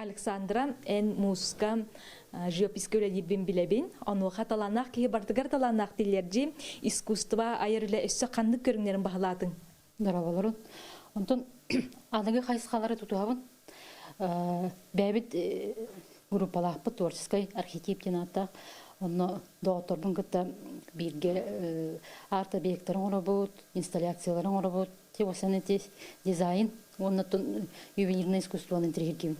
Александра, эн мууска живописка үлэлиирбин билэбин. Онуоха талааннаах киһи бардыгар талааннаах дииллэрдии искусство айар үлэ өссө ханнык көрүҥнэрин баһылаатыҥ? Дорооболорун. Онтон аныгы хайысхалары тутуһабын. Бэйэбит группалаахпыт творческай архетип диэн ааттаах. Онно доҕотторбун кытта бииргэ арт-объектары оҥоробут, инсталляциялары оҥоробут, Тиосен дизайн уонна ювелирное искусствоны интиригиргибин.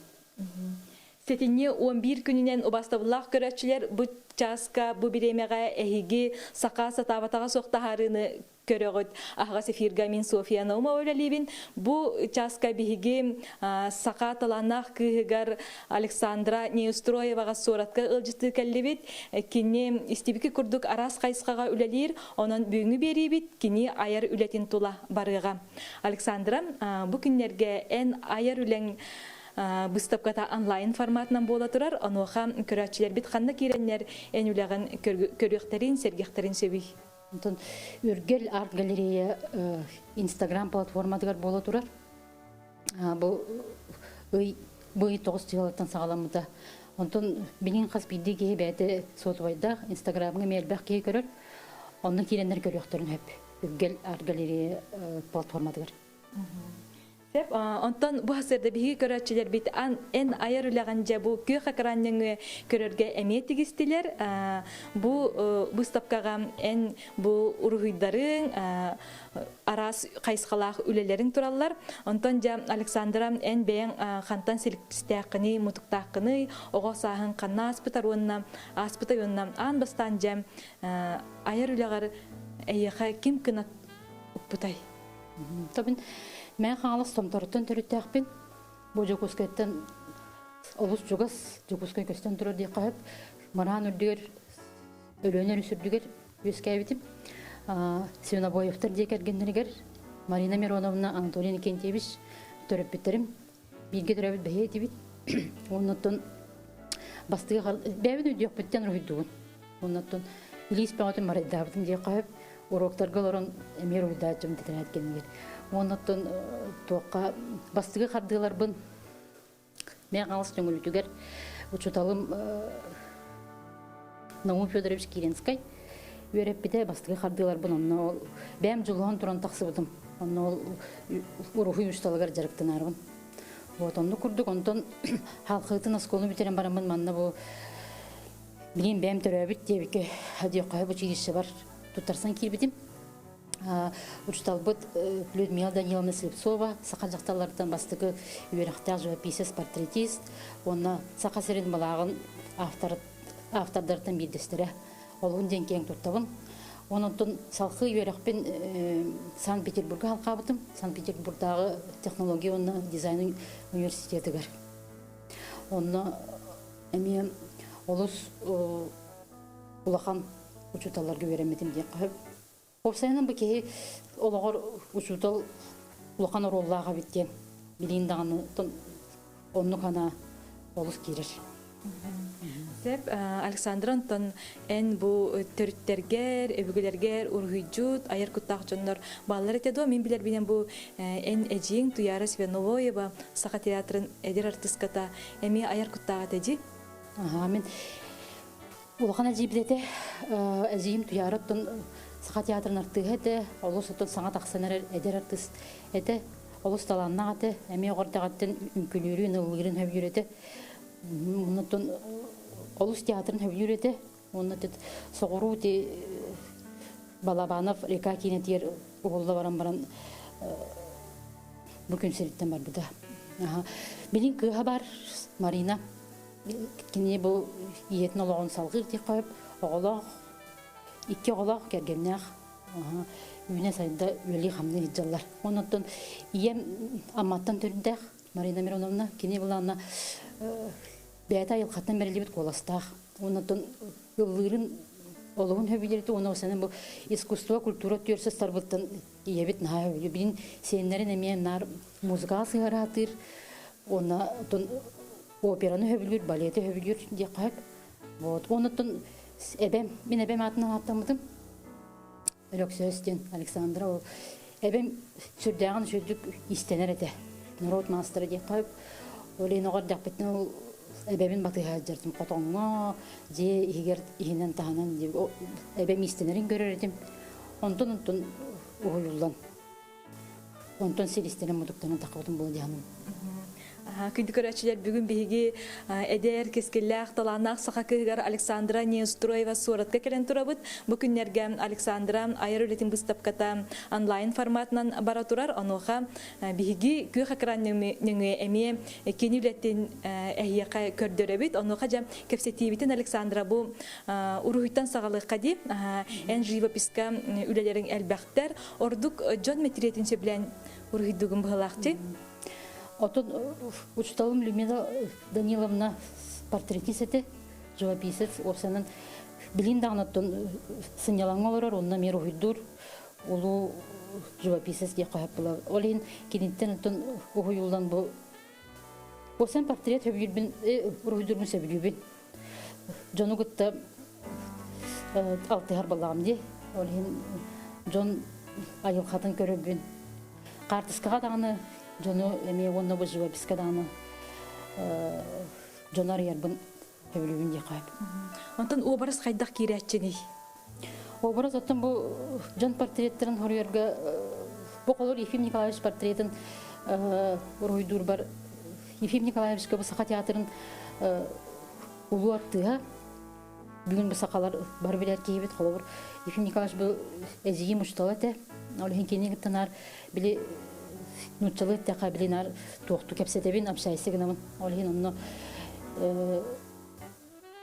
Сэтинньи 11 күнүнэн убастабыллаах көрөөччүлэр бу чааска, бу бириэмэҕэ эһиги саха сатаабатаҕа суох таһаарыыны көрөҕүт. Аһаҕас эфирга мин Софья Наумова үлэлиибин. Бу чааска биһиги саха талааннаах кыыһыгар Александра Неустроеваҕа суоратка ыалдьыттыы кэллибит. Кини истибики курдук араас хайысхаҕа үлэлиир, онон бүгүҥҥү биэриибит кини айар үлэтин тула барыаҕа. Александра, бу күннэргэ эн айар үлэҥ быыстапката онлайн форматынан буола турар. Онуоха көрөөччүлэрбит ханна киирэннэр эн үлэҕин көрүөхтэрин, сэргиэхтэрин сөбүй? Онтон Үргэл арт-галерея Инстаграм платформатыгар буола турар. Бу ый бу ый тоҕус дьыалаттан саҕаламмыта. Онтон билигин хас биирдии киһи бэйэтэ суотубайдаах, Инстаграмҥа эмиэ элбэх киһи көрөр. Онно киирэннэр көрүөхтэрин сөп. Үргэл арт-галерея платформатыгар. Сөп. Онтон бу сырда биһиги көрөөччүлэрбит эн айар үлэҕин дьэ бу күөх экран нөҥүө көрөргө эмиэ тигистилэр. Бу выставкаҕа эн бу уруһуйдарыҥ, араас хайысхалаах үлэлэриҥ тураллар. Онтон дьэ Александра эн бэйэҥ хантан силиктээххиний, мутуктааххыный, оҕо сааһыҥ ханна ааспытар уонна ааспытай уонна аан бастаан дьэ айар үлэҕэр эйиэхэ ким кынат укпутай? Тобин мэн Хаҥалас Томторуттан төрүттээхпин. Бу Дьокуускайтан олус чугас, Дьокуускай көстөн турар диэххэ сөп. Мыраан үрдүгэр, Өлөөн өрүс үрдүгэр үөскээбитим. Свинобоевтар дьиэ кэргэннэригэр Марина Мироновна, Анатолий Никентьевич төрөппүттэрим бииргэ төрөөбүт бэһиэ этибит. Оннуттан бастыгы бэйэбин өйдүөхпүттэн уруһуйдугун. Оннуттан илиис бөҕөтүн марайдаабытым диэххэ сөп. Уруоктарга олорон эмиэ уруһуйдааччым тэтэрээт кэннигэр. Оннуттан туохха бастыгы хардыыларбын Мэҥэ Хаҥалас Төҥүлүтүгэр учууталым Наум Федорович Киренскай үөрэппитэ бастакы хардыыларбын онно ол бэйэм дьулуһан туран тахсыбытым. Онно ол уруһуй учууталыгар дьарыктанарбын. Вот оннук курдук онтон халхыытын оскуоланы бүтэрэн бараммын манна бу билин бэйэм төрөөбүт диэбиккэ диэххэ училищебар туттарсан киирбитим. Учууталбыт Людмила Даниловна Слепцова саха дьахталларыттан бастакы үөрэхтээх живописец-портретист уонна Саха сирин былааҕын автордарыттан биирдэстэрэ. Олуһун диэн киэҥ туттабын. Онон салхыы үөрэхпин Санкт-Петербурга халхаабытым. Санкт-Петербурдааҕы технология уонна дизайн университетыгар. Онно эмиэ олус улахан учууталларга үөрэммитим диэххэ сөп. Уопсайынан бу киһи олоҕор учуутал улахан оруоллаах эбит диэн билиин даҕаны оннук анаа олус киирэр. Сөп, Александра, онтон эн бу төрүттэргэр, өбүгэлэргэр уруһуйдьут, айар куттаах дьоннор бааллар этэ дуо? Мин билэрбинэн бу эн эдьииҥ Туяра Свеновоева Саха театрын эдэр артыската эмиэ айар куттаах этэ дии? Аха, мин Улахан эдьиийбит этэ. Эдьиийим Туйаара оттон Саха театрын артыыһа этэ. Олус оттон саҥа тахсан эрэр эдэр артыыс этэ. Олус талааннаах этэ. Эмиэ оҕо эрдэҕиттэн үҥкүүлүүрүн, ыллыырын сөбүлүүр этэ. Оннуттан олус театрын сөбүлүүр этэ. Уонна соҕуруу ити Балабанов река киинэтигэр уһулла баран баран бу күн сириттэн барбыта. Билин кыыһа бар Марина. Кини бу ийэтин олоҕун салгыыр диэххэ сөп. Оҕолоох, икки оҕолоох, кэргэннээх үүнэ-сайда үлэлии-хамныы сылдьаллар. Онон ийэм Амматтан төрүттээх Марина Мироновна. Кини былаана бэйэтэ айылҕаттан бэриллибит куоластаах. Онон ыллыырын олуһун сөбүлүүр уонна осанан бу искусство, культура түөрсэ сарбыттан ийэбит наһаа сөбүлүүр. Билин сиэннэрин эмиэ наар музыкаҕа сыһыараатыыр уонна операны сөбүлүүр, балеты сөбүлүүр диэххэ сөп. Вот. Онуттан эбэм, мин эбэм аатынан ааттаммытым. Өлөксөөс диэн Александра ол эбэм сүрдээҕин үчүгдүк истэнэр этэ. Народ маастара диэххэ сөп. Ол иһин оҕо эрдэхпиттэн ол эбэбин батыһа сылдьартым хотоҥҥо, дьиэ иһигэр иһинэн таһынан эбэм иистэнэрин көрөр этим. Онтон онтон уһуйуллан онтон силистэнэн мутуктанан таххыбытым буолуо дии саныыбын. Күндү көрөөччүлэр, бүгүн биһиги эдэр, кэскиллээх, талааннаах саха кыыһыгар Александра Неустроева суоратка кэлэн турабыт. Бу күннэргэ Александра айар үлэтин быыстапката онлайн форматынан бара турар. Онуоха биһиги күөх экран нөҥүө эмиэ кини үлэтин эһиэхэ көрдөрөбүт. Онуоха дьэ кэпсэтиибитин Александра бу уруһуйтан саҕалыахха дии. Эн живописка үлэлэриҥ элбэхтэр. Ордук дьон мэтириэтин сөбүлээн уруһуйдугун быһалаахчы. Отон учууталым Людмила Даниловна портретист этэ, живописец, уопсайынан билин даҕаны оттон сынньалаҥҥа олорор, онно эмиэ уруһуйдуур улуу живописец диэххэ сөп буолар. Ол иһин киниттэн оттон уһуйуллан бу уопсайынан портрет сөбүлүүрбүн, уруһуйдуурбун сөбүлүүбүн. Дьону кытта алтыһар буоллаҕым дии. Ол иһин дьон айылҕатын көрөрбүн Хаартыскаҕа даҕаны дьону эмиэ уонна бу живописка даҕаны дьону арыйарбын сөбүлүүбүн диэххэ сөп. Онтон уобарас хайдах киирээччиний? Уобарас оттон бу дьон портреттарын хоруйарга бу холор Ефим Николаевич портретын уруһуйдуурбар Ефим Николаевичка бу Саха театрын улуу артыыһа Бүгүн бу сахалар бары билэр киһибит, холобур, Ефим Николаевич бу эдьиийим учуутала этэ. Ол иһин кини кытта наар били нууччалыы эттэххэ били наар туохту кэпсэтэбин, общайся гынабын. Ол иһин онно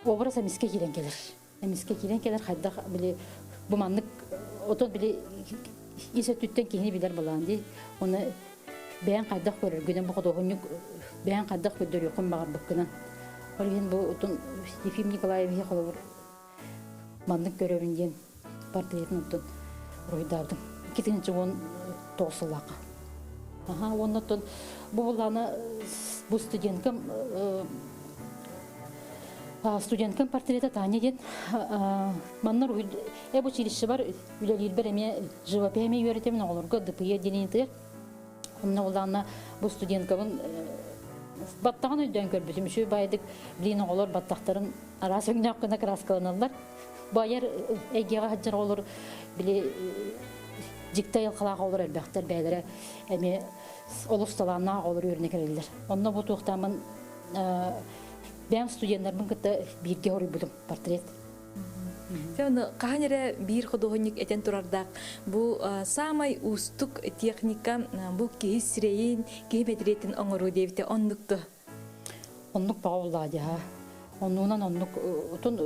образ эмискэ киирэн кэлэр. Эмискэ киирэн кэлэр хайдах били бу маннык отон били ис өттүттэн киһини билэр балаан дии. Оны бэйэн хайдах көрөргүнэн бу худуоһунньук бэйэн хайдах көрдөрүөххүн баҕарбыккынан. Ол иһин бу отун Ефим Николаевиһы холобур маннык көрөбүн диэн портретин оттон уруһуйдаабытым. 2019 сыллаахха. Аха, уонна оттон бу буллаана бу студенткам студенткам портрета Таня диэн манна эб училищебар үлэлиирбэр эмиэ живопиһ эмиэ үөрэтэмин оҕолорго ДПЕ диэн Онно улаана бу студенткабын баттаҕын өйдөөн көрбүтүм. Үчүгэй баайдык билигин оҕолор баттахтарын араас өҥнөөх гына краскаланаллар. Бу айар эйгэҕэ сылдьар оҕолор били дьикти айылҕалаах оҕолор элбэхтэр бэйэлэрэ эмиэ олус талааннаах оҕолор үөрэнэ кэлэллэр. Онно бу туохтааммын бэйэм студеннарбын кытта бииргэ хоруйбутум портрет. Ону хаһан эрэ биир худуоһунньук этэн турардаах бу саамай уустук техника бу киһи сирэйин, киһи мэтириэтин оҥоруу диэбитэ оннук дуо? Оннук баҕа буоллаҕа дии Оннунан оннук отун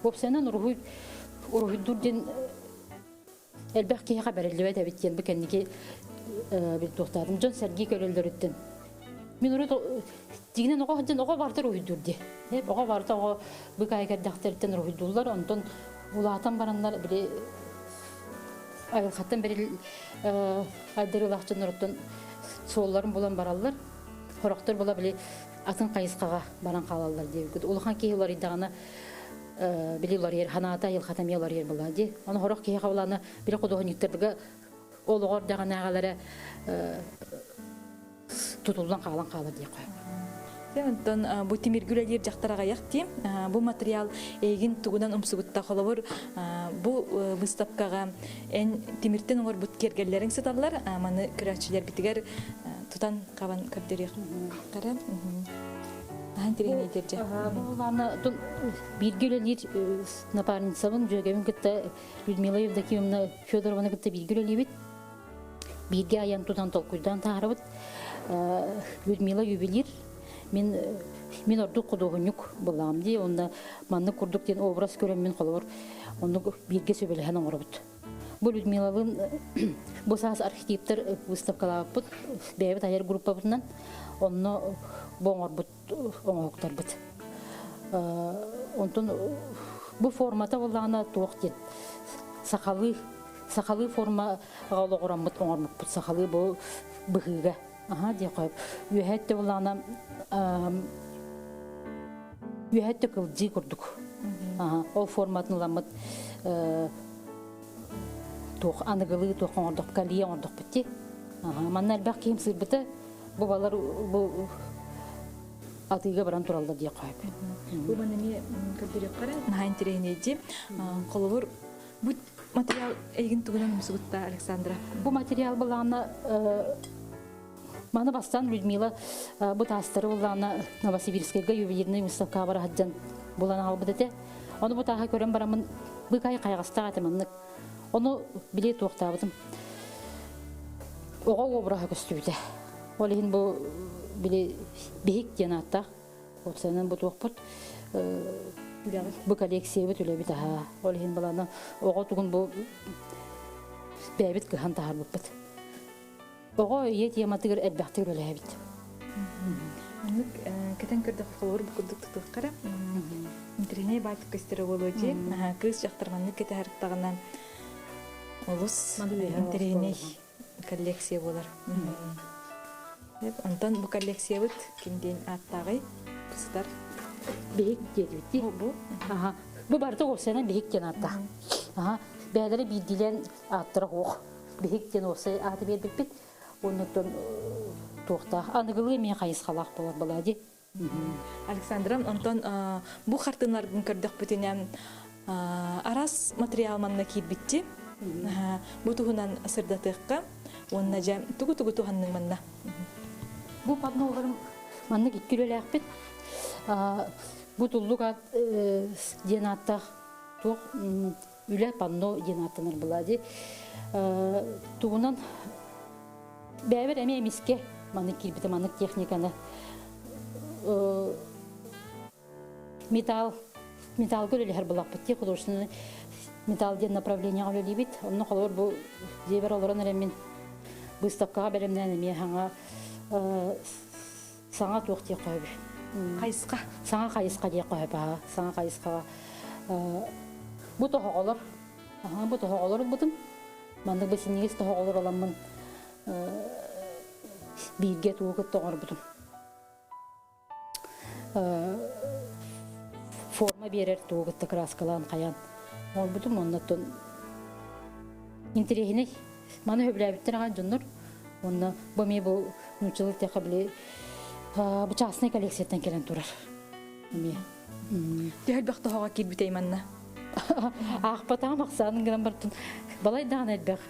уопсайынан уруһуй уруһуйдуур диэн элбэх киһиэхэ бэриллибэт эбит диэн бу кэнники туохтаатым дьон сэргии көрөллөрүттэн мин урут дьиҥинэн оҕо сылдьан оҕо барыта уруһуйдуур дии оҕо барыта оҕо быкаайы кэрдэхтэриттэн уруһуйдууллар онтон улаатан бараннар били айылҕаттан бэрил айдарыылаах дьонноруттан суолларын булан бараллар сорохтор була били атын хайысхаҕа баран хаалаллар диэбиккит улахан киһи уларыйдаҕына били уларыйар ханаата айылҕата эмиэ уларыйар буолла дии ону сорох киһи хабылаана били худуоһунньуктарга олоҕор даҕанааҕалара тутуллан хаалан хаалар диэххэ. Онтон бу тимиргэ үлэлиир дьахтар аҕыйах дии. Бу материал эйигин тугунан умсугутта холобур бу выставкаҕа эн тимиртэн оҥорбут киэргэллэриҥ сыталлар. Маны көрөөччүлэрбитигэр тутан хабан көрдөрүөх. Кара. Ахан тириҥниитэр дьэ. Бу улаана бииргэ үлэлиир напарницабын, дьүөгэбин кытта Людмила Евдокимовна Федорованы кытта бииргэ үлэлиибит. Бииргэ айан тутан толкуйдаан таһаарабыт. Людмила ювелир. Мин мин ордук худуоһунньук буоллаҕым дии. Онно маннык курдук диэн образ көрөммүн холобур оннук бииргэ сөбүлэһэн оҥоробут. Бу Людмилалыын бу саас архитектор выставкалаабыппыт бэйэбит айар группабытынан онно бу оҥорбут оҥоһуктарбыт. Онтон бу формата буоллаҕына туох диэн сахалыы сахалыы формаҕа олоҕураммыт оҥорбуппут сахалыы бу быһыыга аха диэххэ үөһэ өттө буоллаҕына үөһэ өттө кылдьыы курдук ол форматын ыламмыт туох аныгылыы туох оҥордох калия оҥордохпут дии манна элбэх киһим сыырбыта. Бу балар бу атыыга баран тураллар диэххэ сөп. Бу маны эмиэ көрдөрүөххэ наһаа интэриэһинэйдии. Холобур, бу материал эйигин тугунан умсугутта, Александра? Бу материал былаана маны бастаан Людмила бу таастары буллаана Новосибирскайга ювелирный выставкаҕа бара сылдьан булан аҕалбыт этэ. Ону бу тааһы көрөн бараммын быкай хайаҕастаах этэ маннык. Ону били туохтаабытым. Оҕо обраһа көстүбүтэ. Ол иһин бу били биһик диэн ааттаах. Уопсайынан бу туохпут бу коллекциябыт үлэбит аһаа. Ол иһин баланы оҕо тугун бу бэйэбит кыһан таһаарбыппыт. Оҕо ийэ тематыгар элбэхтик үлэлээбит. Оннук кэтэн көрдөххө холобур бу курдук тутуохха эрэ. Интэриэһинэй баатык көстөрө буолуо дии. Кыыс дьахтар маннык кэтэһэртаҕына олус интэриэһинэй коллекция буолар. Онтон бу коллекциябыт ким диэн ааттааҕый? Сытар. Биһик диэтибит дии. Бу. Аха. Бу барыта уопсайынан биһик диэн ааттаах. Аха. Бэйэлэрэ биирдиилээн ааттара суох. Биһик диэн уопсай ааты биэрбиппит. Оннуттан туохтаах аныгылыы эмиэ хайысхалаах буолар балаа дии. Александра, онтон бу хартыыналаргын көрдөхпүтүнэ араас материал манна киирбитти. Бу туһунан сырдатыахха уонна дьэ тугу-тугу туһанныҥ манна? Бу панноларым маннык икки үлэлээхпит. Бу туллук аат диэн ааттаах туох үлэ панно диэн ааттанар была дии. Тугунан бэйэбэр эмиэ эмискэ маннык киирбитэ маннык техниканы металл металлга үлэлэһэр булаппыт дии художественный металл диэн направлениеҕа үлэлиибит. Онно холобур бу дьиэбэр олорон эрэ мин выставкаҕа бэлэмнээн эмиэ саҥа саҥа туох диэххэ сөбүй? Хайысха. Саҥа хайысха диэххэ сөп аһа. Саҥа хайысхаҕа бу тоһоҕолор бу тоһоҕолор ылбытым. Маннык бу синньигэс тоһоҕолор ыламмын бииргэ тугу кытта оҥорбутум. Форма биэрэр тугу кытта краскалаан хайаан оҥорбутум. Оннуттан интэриэһинэй. Маны сөбүлээбиттэр аҕай дьоннор. Уонна бу эмиэ бу нууччалыы эттэххэ били бу частный коллекцияттан кэлэн турар. Эмиэ. Төһө элбэх тоһоҕо киирбитэй манна? Аахпатаҕым ахсаанын гынан бартын балай даҕаны элбэх.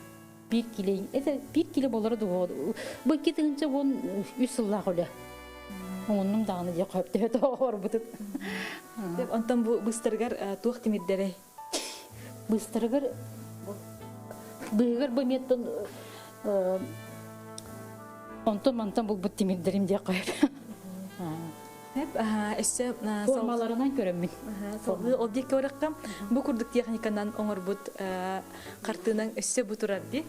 Биир киле, это биир киле болоро дуо. Бу 2013 сыллаах үлэ. Оҥоннум даҕаны дьэ хөптөһө тоҕорбутут. Онтон бу быстарыгар туох тимирдэрэй? Быстарыгар быыһыгар бу эмиэттэн онтон мантан булбут тимирдэрим диэх қойып. Өссө формаларынан көрөммүн. Салгыы ол диэки барахха бу курдук техниканан оҥорбут хартыынан өссө бу турар дии.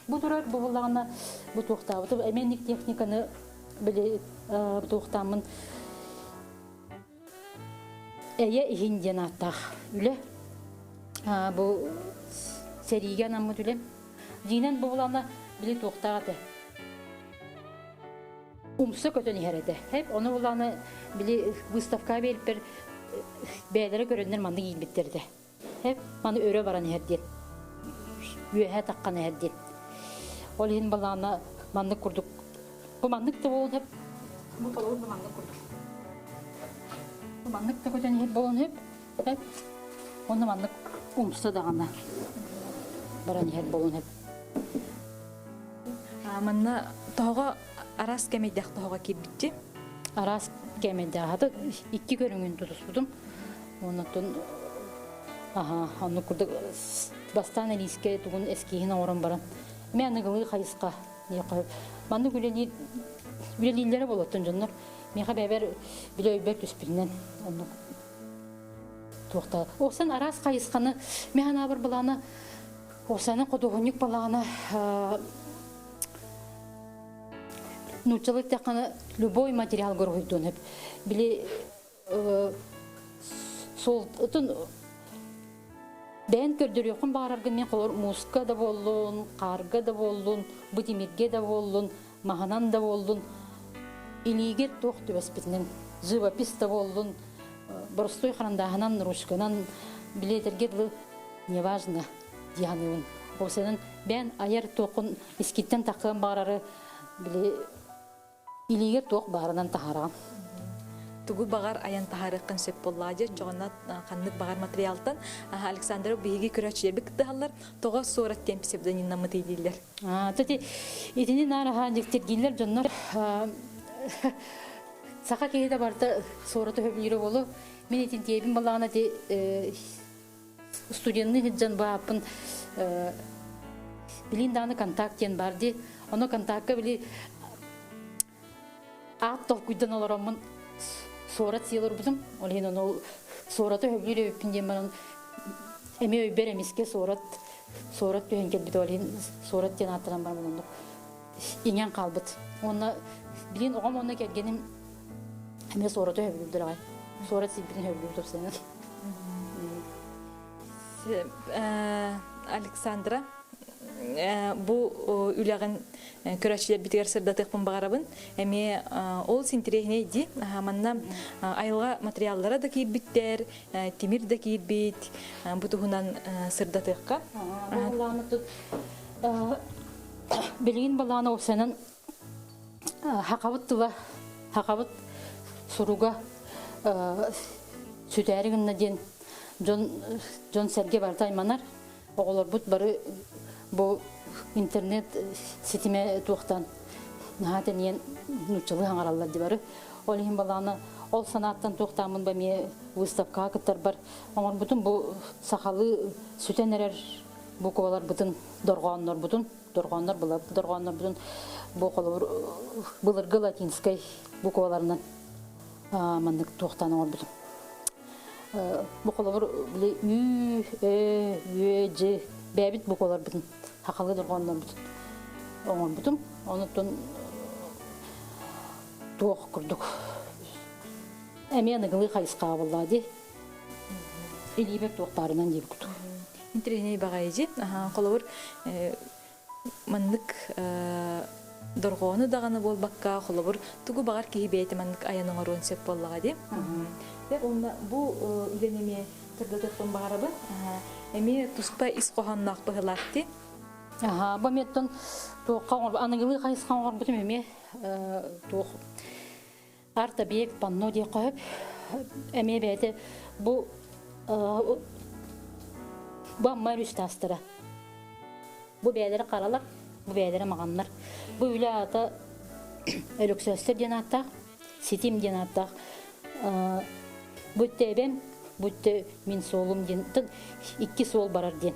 Бу турар бу буллаҕына бу туохтаабытым эмиэ техниканы били туохтааммын Эйэ иһин диэн ааттаах үлэ. Бу сэриигэ анаммыт үлэм. Дьиҥинэн бу булана били туохтаах этэ. Умса көтөн иһэр этэ. Хэп ону булана били выставкаҕа биэрбиппэр бэйэлэрэ көрөннөр маннык иилбиттэр этэ. Хэп маны өрө баран иһэр диэн. Үөһэ таххан иһэр диэн. Ол иһин балаана маннык курдук. Бу маннык да буолуон сөп. Бу холобур бу маннык курдук. Бу маннык да көтөн иһэр буолуон сөп. Хэп. Онно маннык умса даҕаны баран иһэр буолуон сөп. Манна тоһоҕо араас кэмэйдээх тоһоҕо киирбитти. Араас кэмэйдээх. Хата икки көрүҥүн тутуспутум. Оннуттан аха оннук курдук бастаан элиискэ тугун эскиһин оҥорон баран мэ аныгылыы хайысха диэххэ маннык үлэлиир үлэлииллэрэ буолуоттун дьоннор миэхэ бэйэбэр билэ өйбөр түспүтүнэн оннук туохта Оксан араас хайысханы мин санаабар былаана Оксана худуоһунньук балаҕана нууччалыы эттэххинэ любой материал уруһуйдуон сөп били суолтун бэйэн көрдөрүөххүн баҕараргын мин холор мууска да буоллун, хаарга да буоллун, бу тимиргэ да буоллун, маһынан да буоллун илиигэр туох түбэспитинэн живопись да буоллун, боростуой харандааһынан, ручканан билиэтэргэ дылы неважно дии саныыбын. Ол сэнэн бэйэн айар туоххун искиттэн таххыан баҕарары били Илиигэр туох баарынан таһаараҕын. Тугу баҕар айан таһаарыаххын сөп буоллаҕа дьэ, оччоҕуна ханнык баҕар материалтан Александров биһиги көрөөччүлэрбит кыттыһаллар, тоҕо суорат диэн псевдонимнаммытый дииллэр. Кстати, итини наар аһаан дьиктиргииллэр дьоннор саха киһитэ барыта суораты сөбүлүүрэ буолуо. Мин итин тиэбин балаҕана ти студенныы сылдьан бааппын билин даҕаны контакт диэн баар дии. Ону контакка били аат толкуйдан олороммун суорат сии олорбутум. Ол иһин ону суораты сөбүлүүр эбиппин диэн баран эмиэ өйбөр эмискэ суорат суорат түһэн кэлбит. Ол иһин суорат диэн ааттанан баран оннук иҥэн хаалбыт. Уонна билин оҕом уонна кэргэним эмиэ суораты сөбүлүүллэр аҕай. Суорат сиирбитин сөбүлүүр тупсайан. Александра, бу үлэҕин көрөөччүлэрбитигэр сырдатыахпын баҕарабын. Эмиэ ол интэриэһинэй дии. Манна айылҕа материаллара да киирбиттэр, тимир да киирбит. Бу туһунан сырдатыахха. Билигин балаана уопсайынан хахабыт тыла, хахабыт суруга сүтээри гынна диэн дьон дьон-сэргэ барыта айманар. Оҕолорбут бары бу интернет ситимэ туохтан наһаа тэнийэн нууччалыы хаҥараллар дии бары. Ол иһин балаана ол санааттан туохтааммын ба эмиэ выставкаҕа кыттарбар оҥорбутум бу сахалыы сүтэн эрэр букваларбытын, дорҕооннорбутун дорҕооннор дорҕооннорбутун бу холобур былыргы латинскай букваларынан маннык туохтаан оҥорбутум. Бу холобур били ү, э, үө, дьи бэйэбит букваларбытын хахалыы дорҕооннорбутун оҥорбутум. Онуттан туох курдук эмиэ аныгылыы хайысхаҕа буоллаҕа дии. Илиибэр туох баарынан диэбит курдук. Интэриэһинэй баҕайы дьи. Холобур, маннык дорҕоону даҕаны буолбакка, холобур, тугу баҕар киһи бэйэтэ маннык айан оҥоруон сөп буоллаҕа дии. Уонна бу үлэни эмиэ сырдатыахпын баҕарабын. Эмиэ туспа ис хоһоонноох быһыылаах дии. Аха, бу эмиэттэн туохха оҥор аныгылыы хайысха оҥорбутум эмиэ туох арт-объект панно диэххэ сөп. Эмиэ бэйэтэ бу бу Амма өрүс таастара. Бу бэйэлэрэ харалар, бу бэйэлэрэ маҕаннар. Бу үлэ аата Өлөксөөстөр диэн ааттаах, Ситим диэн ааттаах. Бу эбэм, бу мин суолум диэн, икки суол барар диэн.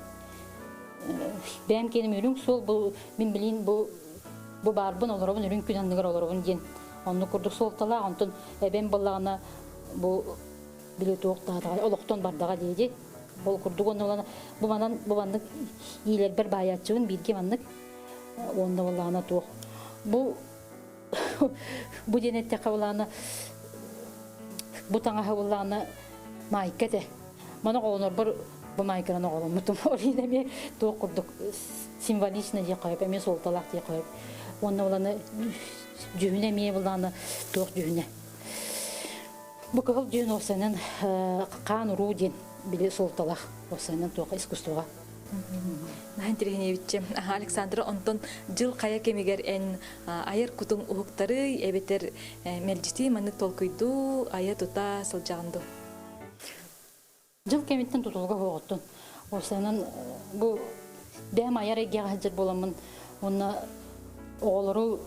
Бэйэм киэним үрүҥ суол, бу мин билин бу бу баарбын олоробун, үрүҥ күн анныгар олоробун диэн Оннук курдук суолталаах, онтон эбэм буоллаҕына бу били туох даҕа олохтон бардаҕа диэди. Ол курдук оннулана бу манан бу маннык иилэрбэр баайааччыбын бииргэ маннык уонна буоллаҕына туох бу бу диэн эттэххэ буоллаҕына бу таҥаһа буоллаҕына маайка этэ. Маны оҕолонорбор бу маайканан оҕоломмутум. Ол иһин эмиэ туох курдук символично диэххэ сөп, эмиэ суолталаах диэххэ сөп. Уонна уланы дьүһүнэ эмиэ булаана туох дьүһүнэ. Бу кыһыл дьүһүн уопсайынан хаан уруу диэн били суолталаах уопсайынан туох искусствоҕа. Наһаа интэриэһинэйбитчэ. Александра, онтон дьыл хайа кэмигэр эн айар кутуҥ уһуктарый эбэтэр мэлдьитии маннык толкуйдуу, айа-тута сылдьаҕын дуу? Дьыл кэмиттэн тутулуга суоҕуттан. Уопсайынан бу бэйэм айар эйгэҕэ сылдьар буоламмын уонна оҕолору,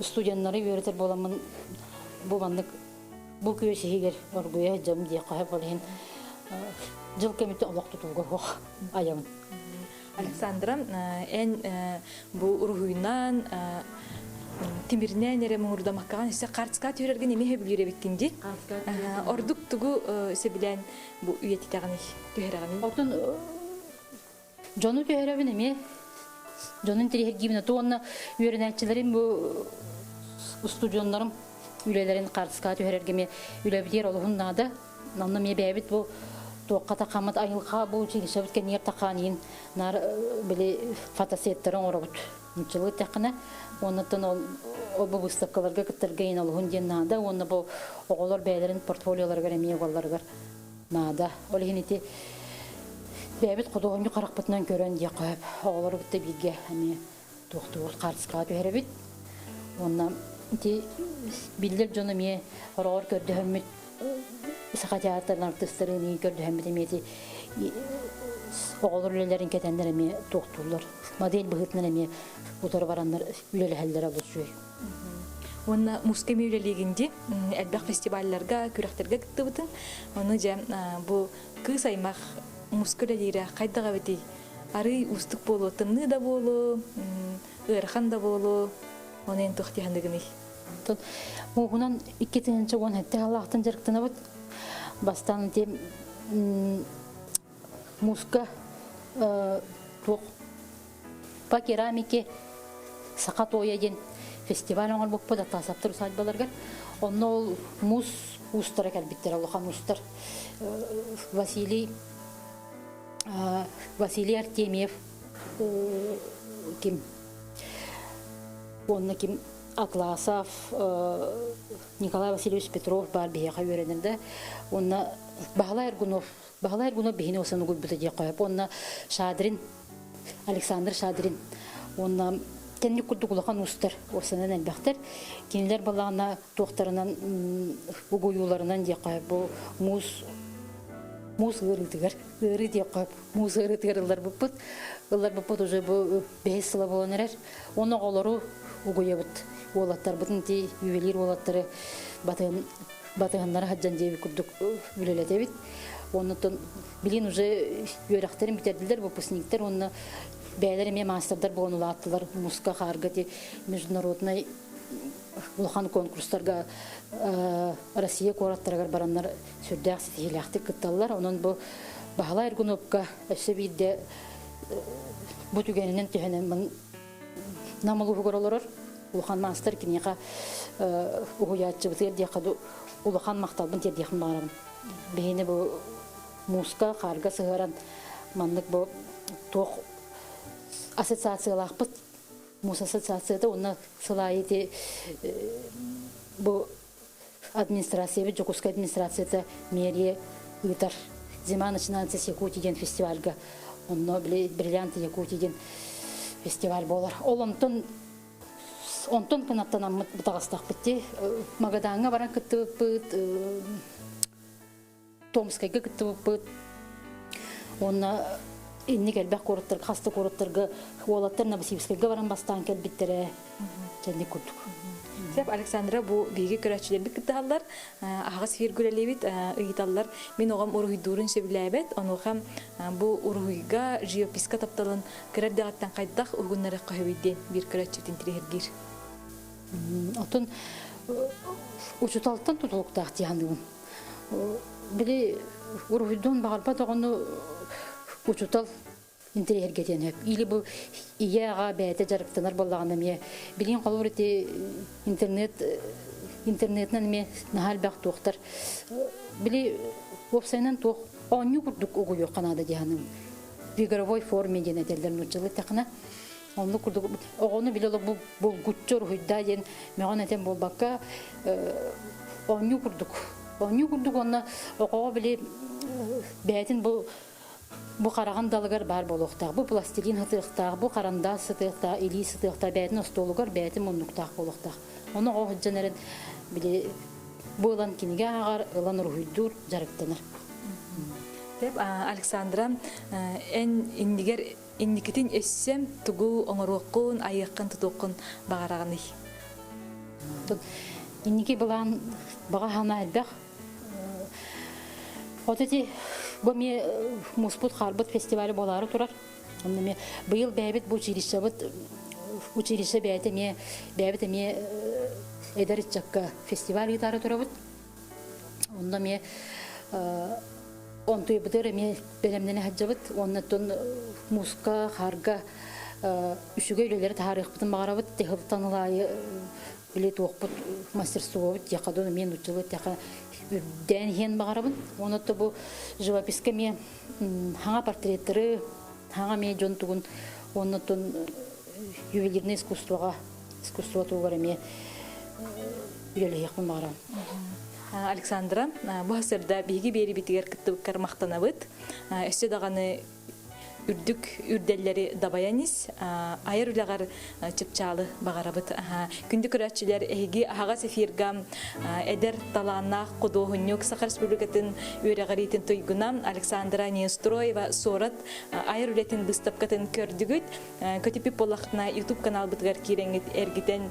студеннары үөрэтэр буоламмын бу маннык бу күөс иһигэр оргуйа сылдьабын диэххэ сөп. Ол иһин дьыл кэмиттэн олох тутулуга суох айабын. Александра, эн бу уруһуйунан тимиринэн эрэ муҥурдамаккаҕын өссө хартыска түһэрэргин эмиэ сөбүлүүр эбиккин дии. Ордук тугу сөбүлээн бу үйэтитэҕиний, түһэрэҕиний? Оттон дьону түһэрэбин эмиэ дьону интэриэһиргиибин уонна үөрэнээччилэрим бу устудьуоннарым үлэлэрин хартыскаҕа түһэрэргэ эмиэ үлэбитигэр олуһун наада. Онно эмиэ бэйэбит бу туохха тахаммыт айылҕа бу училищебыт кэннигэр тахаан иһин наар били фотосеттары оҥоробут. Нуччалыы эттэххинэ, уоннаттан ол ол бу выставкаларга кыттарга иһин олуһун диэн наада уонна бу оҕолор бэйэлэрин портфолиоларыгар эмиэ угалларыгар наада. Ол иһин ити бэйэбит худуоһунньук харахпытынан көрөн диэххэ сөп. Оҕолору кытта бииргэ эмиэ туохтуур хаартыскаҕа түһэрэбит. Уонна Ити биллэр дьон эмиэ хороҕор көрдөһөммүт Саха театрын артыыстарын көрдөһөммүт эмиэ ити оҕолор үлэлэрин кэтэннэр эмиэ туохтууллар. Модель быһыытынан эмиэ утары бараннар үлэлэһэллэрэ олус үчүгэй. Уонна муска эмиэ үлэлиигин дии. Элбэх фестивалларга, күрэхтэргэ кыттыбытыҥ. Ону дьэ бу кыыс аймах муска үлэлиирэ хайдах эбитий? Арыый уустук буолуо, тымныы да буолуо, ыарахан да буолуо. Ону эн туох дии саныыгыный? Мууһунан 2017 сыллаахтан дьарыктанабыт. Бастаан ити мууска туох по керамике Саха туойа диэн фестиваль оҥорбуппут Атаасаптар усадьбаларыгар. Онно ол муус уустара кэлбиттэр, улахан уустар. Василий Василий Артемьев ким уонна ким Атласов Николай Васильевич Петров баар биһиэхэ үөрэнэр да уонна Баһылай Аргунов Баһылай Аргунов биһини осан угуйбута диэх хойоп уонна Шадрин Александр Шадрин уонна кэнник курдук улахан уустар уосанан элбэхтэр кинилэр балаҕана туохтарынан угуйууларынан диэххэ бу муус муус ыарыытыгар ыарыы диэххэ муус ыарыытыгар ылларбыппыт ылларбыппыт уже бу бэһис сыла буолан эрэр уонна оҕолору угуйабыт уолаттарбытын ити ювелир уолаттары батыһын батыһыннара сылдьан диэбит курдук үлэлэтэбит оннуттан билин уже үөрэхтэрин бүтэрдилэр выпускниктар уонна бэйэлэр эмиэ маастардар буолан улааттылар муска хаарга ити международнай улахан конкурстарга Россия куораттарыгар бараннар сүрдээх ситиһиилээхтик кытталлар. Онон бу Баһылай Аргуновка өссө биирдэ бу түгэнинэн түһэнэн Нам улууһугар олорор улахан маастар киниэхэ уһуйааччыбытыгар диэххэ улахан махталбын тиэрдиэхпин баҕарабын. Биһини бу мууска, хаарга сыһыаран маннык бу туох ассоциациялаахпыт Муус ассоциацията уонна сыл аайы ити бу администрациябыт Дьокуускай администрацията мэрия ыытар «Зима начинается с Якутии» диэн фестивальга онно били «Бриллианты Якутии» диэн фестиваль буолар. Ол онтон онтон кынаттанаммыт бытаҕастахпыт дии. Магадаҥҥа баран кыттыбыппыт, Томскайга кыттыбыппыт. Уонна инник элбэх куораттарга, хас да куораттарга уолаттар Новосибирскайга баран бастаан кэлбиттэрэ. Дьэнник курдук. Сөп, Александра, бу биһиги көрөөччүлэрбит кыттыһаллар, аһаҕас эфир күрэлиибит, ыйыталлар. Мин оҕом уруһуйдуурун сөбүлээбэт, онуоха бу уруһуйга, живописка тапталын кыра эрдэҕиттэн хайдах уһугуннарыахха сөбүй диэн биир көрөөччүбүтүн интириэһиргиир. Оттон учуталтан тутулуктаах дии саныыбын. Били уруһуйдуон баҕарбат оҕону учуутал интэриэһиргэтиэн сөп. Или бу ийэ аҕа бэйэтэ дьарыктанар буоллаҕына эмиэ билигин холобур ити интернет интернетинэн эмиэ наһаа элбэх туохтар били уопсайынан туох оонньуу курдук угуйуохха наада дии саныыбын. В игровой форме диэн этэллэр нууччалыы эттэххинэ. Оннук курдук оҕону били бу булгуччу уруһуйдаа диэн мөҕөн этэн буолбакка оонньуу курдук оонньуу курдук уонна оҕоҕо били бэйэтин бу бу хараҕын далыгар баар буолуохтаах бу пластилин сытыахтаах бу харандаас сытыахтаах илии сытыахтаах бэйэтин остуолугар бэйэтин муннуктаах буолуохтаах ону оҕо сылдьан эрэн били бу ылан кинигэ ааҕар ылан уруһуйдуур дьарыктанар Деп Александра эн иннигэр Инникитин өссө тугу оҥоруоххун, айыаххын-тутуоххун баҕараҕыный? Инники былаан баҕа санаа элбэх. Вот эти бу эмиэ муспут хаарбыт фестивалі буолаары турар. Онно эмиэ быйыл бэйэбит бу училищебыт училище бэйэтэ эмиэ бэйэбит эмиэ эдэр ыччакка фестиваль ыытаары турабыт. Онно эмиэ онтуйбутугар эмиэ бэлэмнэнэ сылдьабыт. Уонна оттон мууска, хаарга үчүгэй үлэлэри таһаарыахпытын баҕарабыт. Тыһылтан ылаайы били туохпут мастерствобут диэххэ дуу, эмиэ нууччалыы эттэххэ үрдээн иһиэн баҕарабын. Уонна бу живописка эмиэ хаҥа портреттары, хаҥа эмиэ дьон тугун уонна оттон ювелирное искусствоҕа искусство тугар эмиэ үлэлэһиэхпин баҕарабын. Александра, бу сырда биһиги биэрибитигэр кыттыбыккар махтанабыт. Өссө даҕаны үрдүк үрдэллэри дабайан ис, айар үлэҕэр чыпчаалы баҕарабыт. Күндү көрөөччүлэр, эһиги аһаҕас эфирга эдэр талааннаах худуоһунньук Саха Республикатын үөрэҕириитин туйгуна Александра Неустроева суорат айар үлэтин быыстапкатын көрдүгүт. Көтүппүт буоллахтына YouTube каналбытыгар киирэҥҥит эргитэн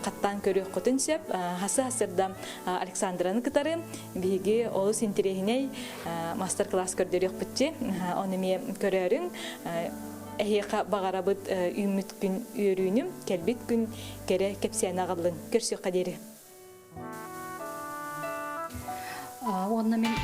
хаттаан көрүөххүтүн сөп. Хасы хасырда Александраны кытары биһиги олус интэриэһинэй мастер-класс көрдөрүөхпүтчи. Ону эмиэ көрөөрүҥ. Эһиэхэ баҕарабыт үүммүт күн үөрүүнүм, кэлбит күн кэрэ кэпсээн аҕаллын. Көрсүөххэ диэри. Уонна мин.